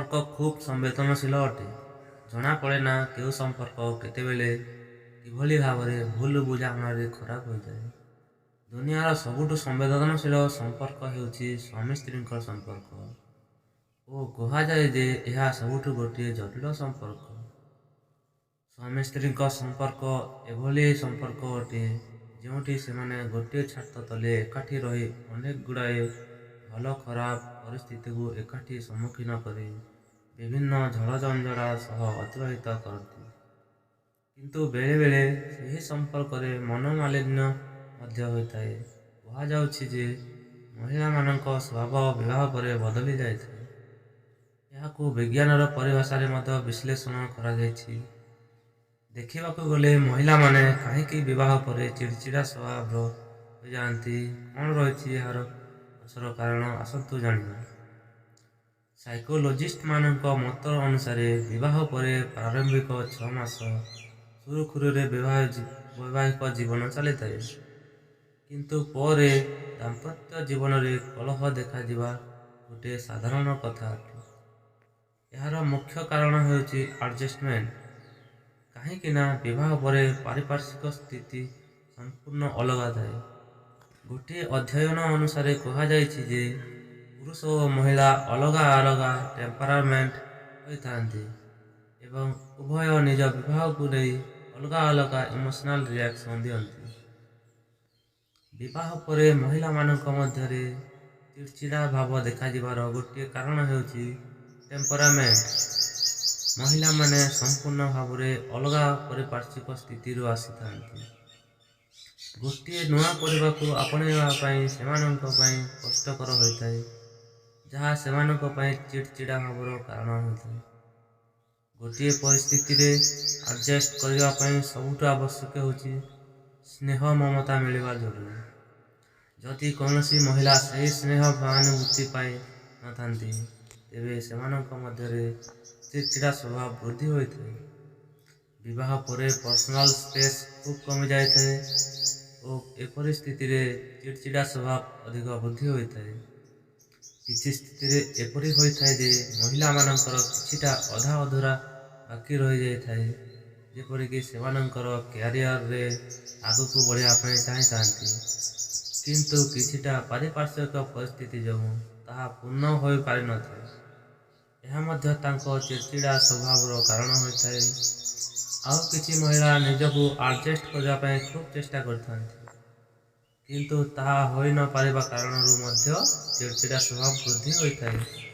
ସମ୍ପର୍କ ଖୁବ୍ ସମ୍ବେଦନଶୀଳ ଅଟେ। ଜଣାପଡ଼େନା କେଉଁ ସମ୍ପର୍କ କେତେବେଳେ କିଭଳି ଭାବରେ ଭୁଲ ବୁଝାମଣାରେ ଖରାପ ହୋଇଯାଏ। ଦୁନିଆର ସବୁଠୁ ସମ୍ବେଦନଶୀଳ ସମ୍ପର୍କ ହେଉଛି ସ୍ୱାମୀ ସ୍ତ୍ରୀଙ୍କ ସମ୍ପର୍କ ଓ କୁହାଯାଏ ଯେ ଏହା ସବୁଠୁ ଗୋଟିଏ ଜଟିଳ ସମ୍ପର୍କ। ସ୍ୱାମୀ ସ୍ତ୍ରୀଙ୍କ ସମ୍ପର୍କ ଏଭଳି ସମ୍ପର୍କ ଅଟେ, ଯେଉଁଠି ସେମାନେ ଗୋଟିଏ ଛାତ ତଳେ ଏକାଠି ରହି ଅନେକ ଗୁଡ଼ାଏ ଭଲ ଖରାପ ପରିସ୍ଥିତିକୁ ଏକାଠି ସମ୍ମୁଖୀନ କରି ବିଭିନ୍ନ ଝଡ଼ ଜଞ୍ଜାଳ ସହ ଅତିବାହିତ କରନ୍ତି। କିନ୍ତୁ ବେଳେବେଳେ ସେହି ସମ୍ପର୍କରେ ମନୋମାଳିନ୍ୟ ମଧ୍ୟ ହୋଇଥାଏ। କୁହାଯାଉଛି ଯେ ମହିଳାମାନଙ୍କ ସ୍ୱଭାବ ବିବାହ ପରେ ବଦଳି ଯାଇଥାଏ। ଏହାକୁ ବିଜ୍ଞାନର ପରିଭାଷାରେ ମଧ୍ୟ ବିଶ୍ଳେଷଣ କରାଯାଇଛି। ଦେଖିବାକୁ ଗଲେ ମହିଳାମାନେ କାହିଁକି ବିବାହ ପରେ ଚିଡ଼ଚିଡ଼ା ସ୍ୱଭାବର ହୋଇଯାଆନ୍ତି, କ'ଣ ରହିଛି ଏହାର ପଛର କାରଣ, ଆସନ୍ତୁ ଜାଣିବା। ସାଇକୋଲୋଜିଷ୍ଟମାନଙ୍କ ମତ ଅନୁସାରେ ବିବାହ ପରେ ପ୍ରାରମ୍ଭିକ 6 ମାସ ସୁରୁଖୁରୁରେ ବୈବାହିକ ଜୀବନ ଚାଲିଥାଏ। କିନ୍ତୁ ପରେ ଦାମ୍ପତ୍ୟ ଜୀବନରେ କଳହ ଦେଖାଯିବା ଗୋଟିଏ ସାଧାରଣ କଥା ଅଟେ। ଏହାର ମୁଖ୍ୟ କାରଣ ହେଉଛି ଆଡଜଷ୍ଟମେଣ୍ଟ। କାହିଁକି ନା ବିବାହ ପରେ ପାରିପାର୍ଶ୍ୱିକ ସ୍ଥିତି ସମ୍ପୂର୍ଣ୍ଣ ଅଲଗା ଥାଏ। ଗୋଟିଏ ଅଧ୍ୟୟନ ଅନୁସାରେ କୁହାଯାଇଛି ଯେ ପୁରୁଷ ଓ ମହିଳା ଅଲଗା ଅଲଗା ଟେମ୍ପରାମେଣ୍ଟ ହୋଇଥାନ୍ତି ଏବଂ ଉଭୟ ନିଜ ବିବାହକୁ ନେଇ ଅଲଗା ଅଲଗା ଇମୋସନାଲ ରିଆକ୍ସନ ଦିଅନ୍ତି। ବିବାହ ପରେ ମହିଳାମାନଙ୍କ ମଧ୍ୟରେ ଚିଡ଼ଚିଡ଼ା ଭାବ ଦେଖାଯିବାର ଗୋଟିଏ କାରଣ ହେଉଛି ଟେମ୍ପରାମେଣ୍ଟ। ମହିଳାମାନେ ସମ୍ପୂର୍ଣ୍ଣ ଭାବରେ ଅଲଗା ପାରିପାର୍ଶ୍ୱିକ ସ୍ଥିତିରୁ ଆସିଥାନ୍ତି। ଗୋଟିଏ ନୂଆ ପରିବାରକୁ ଆପଣେଇବା ପାଇଁ ସେମାନଙ୍କ ପାଇଁ କଷ୍ଟକର ହୋଇଥାଏ, ଯାହା ସେମାନଙ୍କ ପାଇଁ ଚିଡ଼ଚିଡ଼ା ଭାବର କାରଣ ହୋଇଥାଏ। ଗୋଟିଏ ପରିସ୍ଥିତିରେ ଆଡ଼ଜଷ୍ଟ କରିବା ପାଇଁ ସବୁଠୁ ଆବଶ୍ୟକ ହେଉଛି ସ୍ନେହ ମମତା ମିଳିବା ଜରୁରୀ। ଯଦି କୌଣସି ମହିଳା ସେହି ସ୍ନେହ ସହାନୁଭୂତି ପାଇ ନଥାନ୍ତି, ତେବେ ସେମାନଙ୍କ ମଧ୍ୟରେ ଚିଡ଼ଚିଡ଼ା ସ୍ୱଭାବ ବୃଦ୍ଧି ହୋଇଥାଏ। ବିବାହ ପରେ ପର୍ସନାଲ ସ୍ପେସ୍ ଖୁବ୍ କମିଯାଇଥାଏ ଓ ଏପରି ସ୍ଥିତିରେ ଚିଡ଼ଚିଡ଼ା ସ୍ୱଭାବ ଅଧିକ ବୃଦ୍ଧି ହୋଇଥାଏ। କିଛି ସ୍ଥିତିରେ ଏପରି ହୋଇଥାଏ ଯେ ମହିଳାମାନଙ୍କର କିଛିଟା ଅଧା ଅଧୁରା ବାକି ରହିଯାଇଥାଏ, ଯେପରିକି ସେମାନଙ୍କର କ୍ୟାରିୟରରେ ଆଗକୁ ବଢ଼ିବା ପାଇଁ ଚାହିଁଥାନ୍ତି, କିନ୍ତୁ କିଛିଟା ପାରିପାର୍ଶ୍ୱିକ ପରିସ୍ଥିତି ଯୋଗୁଁ ତାହା ପୂର୍ଣ୍ଣ ହୋଇପାରିନଥାଏ। ଏହା ମଧ୍ୟ ତାଙ୍କ ଚିଡ଼ଚିଡ଼ା ସ୍ୱଭାବର କାରଣ ହୋଇଥାଏ। ଆଉ କିଛି ମହିଳା ନିଜକୁ ଆଡ଼ଜଷ୍ଟ କରିବା ପାଇଁ ଖୁବ୍ ଚେଷ୍ଟା କରିଥାନ୍ତି, କିନ୍ତୁ ତାହା ହୋଇନପାରିବା କାରଣରୁ ମଧ୍ୟ ଚିଡ଼ଚିଡ଼ା ସ୍ୱଭାବ ବୃଦ୍ଧି ହୋଇଥାଏ।